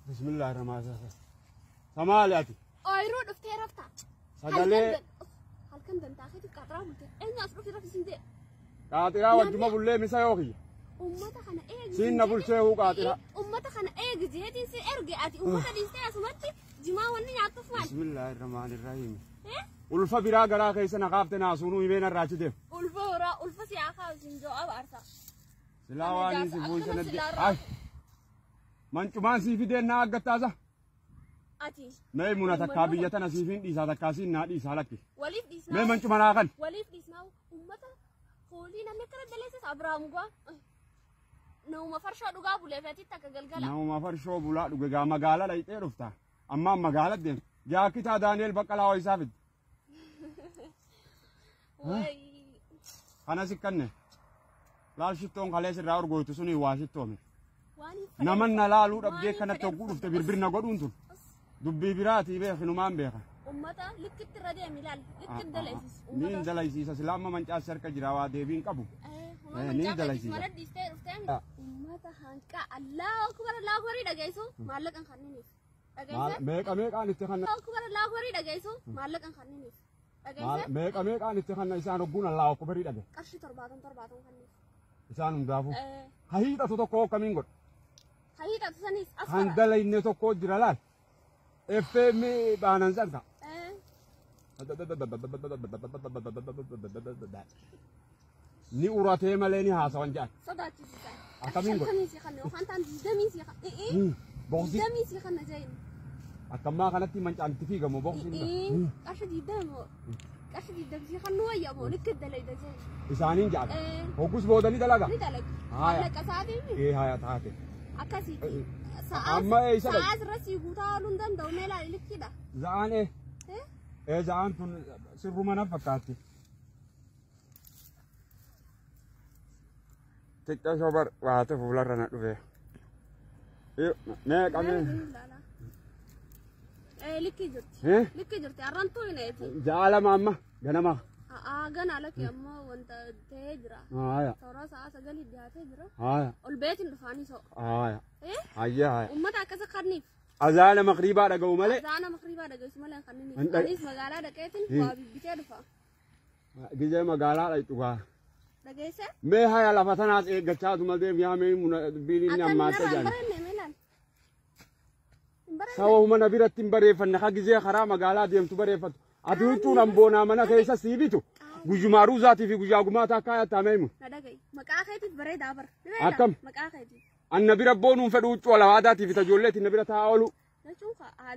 Bismillahirrahmanirrahim. Samaali ati. Ooyiruu dhuftee raftaa. Sagalee Halkan dantaa keetiif qaaxiraa bulte. Eenyu as dhufi rafi siin jedhe. Qaaxiraa wajjuma bullee misa yoo kiyya. Uummata kana eegi. Siin na bulchee huu qaaxiraa. Uummata kana eegi jeetiin si erge ati uummata dhiistee asumatti jimaa wanni nyaattuuf maali? Bismillahirrahmanirrahim. Ulfa biraa garaa keessa na kaafte naasuunuu himee narraa achi deema. Ulfa horaa ulfa si haa kaasu siin joo abaarsa. Silaa waan inni si fuulcha Akkana natti. silaa irraa- Ay. Mancumaan sii fideen na aggattaasa. Ati Mee muna takkaa biyya tana siifin dhiisaa takkaa siin naa dhiisaa lakki. waliif dhiisnaa. Mee mancuma naa kan. Waliif dhiisnaa uummata foolii namni akkana daleessis Abiraam gaa. Nama farshoo dhugaa buleef ati takka galgala. Nama farshoo bulaa dhuge gaa magaalaa dhayxee dhufta. Ammaan magaalaa deema. Jaakitaa Daani'el Baqqalaa ho'isaa fidde. Wayi. Kana sikkanne. Laal shittoon kalees irraa urgooytu suni waa shittoome. Waan hin fedhe. Naman na laaluu dhabdee Waan hin kanatti fedhe hogguu dhufte birbirna godhuun tun. Dubbii biraatii beekinumaan beeka. Uummata likkitti irra deemi ilaali. Likkitti daleessis. Niin dalaysiisa silaa amma mancaasi harka jira waa deebiin qabu. Niin dalaysiisa. Mana dhiistee dhuftee uummata hanqaa Allahu akbar Allahu akbar dhageessu maallaqan kanniniif. Dhageesse? Meeqa meeqaan itti kanna Allahu akbar Allahu akbar dhageessu maallaqan kanniniif. Dhageesse? meeqa meeqaan itti kanna isaan hogguun Allahu akbarii dhage. Qarshii 70 70 kanniif. Isaan hundaafuu. Ha hiixatu tokko akkamiin godha? Hayiidhatu sanis as Han dalayne tokko jira laal. FM baanan san ka. Ni uratee malee ni haasawan jedhan. Sodaachisiisan. Akkamiin godha? 50 si kanna yookaan taan 20 si kanna. Boqsi 20 si kanna jeen. akkammaa kanatti mancaan itti fiigamu boqsiin. Qarshii 20 moo qarshii 20 si kannu wayya moo likki dalayda jeen. Isaaniin jedhan. Hoggus boodanii dalaga. Ni dalagu. Haaya. Maallaqa isaatiin Ee haya taate. akkasiiti. Amma eessa dhaqe? Sa'aas irra sii guutaa ooluu hin danda'u mee ilaali likkiidha. Za'aan ee. Ee za'aan tun sirruma na fakkaatti. Xiqqaa shobar waate fuularra na dhufe. Mee qabee. Likkii jirti. Likkii jirti arrantuu hin eeti. Ja'a lama amma ganama. A'aa gana lakki ammoo wanta ta'ee jira. Haaya. Toora sa'a 9 dhiyaatee jira. Haaya. Ol beetiin dhufaanii so'a. Haaya. Hayya haya. Uummata akkasa kanniif. Azaana maqriibaa dhaga'u malee. Azaana maqriibaa dhaga'u malee kanniif. Hin dhag- Anis magaalaa dhaqeetiin waa bibbitee dhufa. Gizee magaalaa dhaqxu gaa. Dhageesse? Mee haya lafa tanaas eeggachaa tuma deem yaa mee muna dubbiin inni Akka ammaatti narraa hin jaani. barenne mee ilaali. Hin barenne. Sababuma na biratti hin bareeffanne ka gizee karaa magaalaa deemtu bareeffattu. Ati huccuun amboonaa mana keessa sii bitu. Guyyumaa ruuzaatii fi guyyaa gumaataa akka ayattaa mee himu. Na dhaga'i. Maqaa keetiif bareedaa bara. Ni beektaa? Akkam? Maqaa keetiif. Anna bira boonuun fedhu huccuu alawaadaatii fi tajoolleetiin na bira taa'aa oolu. Jechuun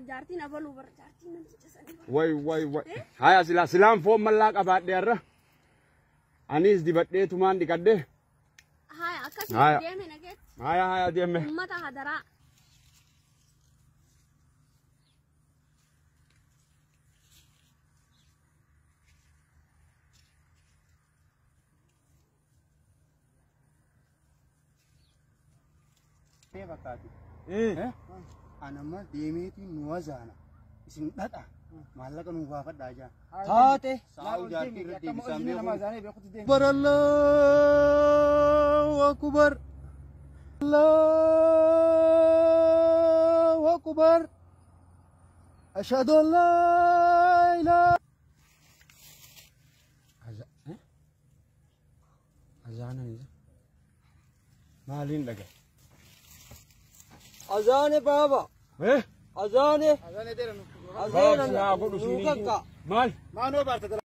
jaartiin abaluu bara jaartiin namticha sanii bara. Way way way. Haya silaa silaan foon mallaa qabaadhe har'a. Anis dibadhee tumaan dhiqadhee. Haya akkasii Haya. deeme nageetti. Haya haya deeme. Uummata hadaraa. Fakkaati. Anamma deemeetiin nu wazaana. Isin dhadha. Maallaqa nu baafadhaa jaa. Taate. Saa'u jaartii irra deebisaan beeku. Akbar Allahu akbar. Allahu akbar. Ashhadu an laa ilaaha. Azaana ni. Maaliin dhagaye? Azaane baaba. Azaane. Azaane dheera nu. Azaane Haa godhu nu kakka. Maal? Maanoo baarte.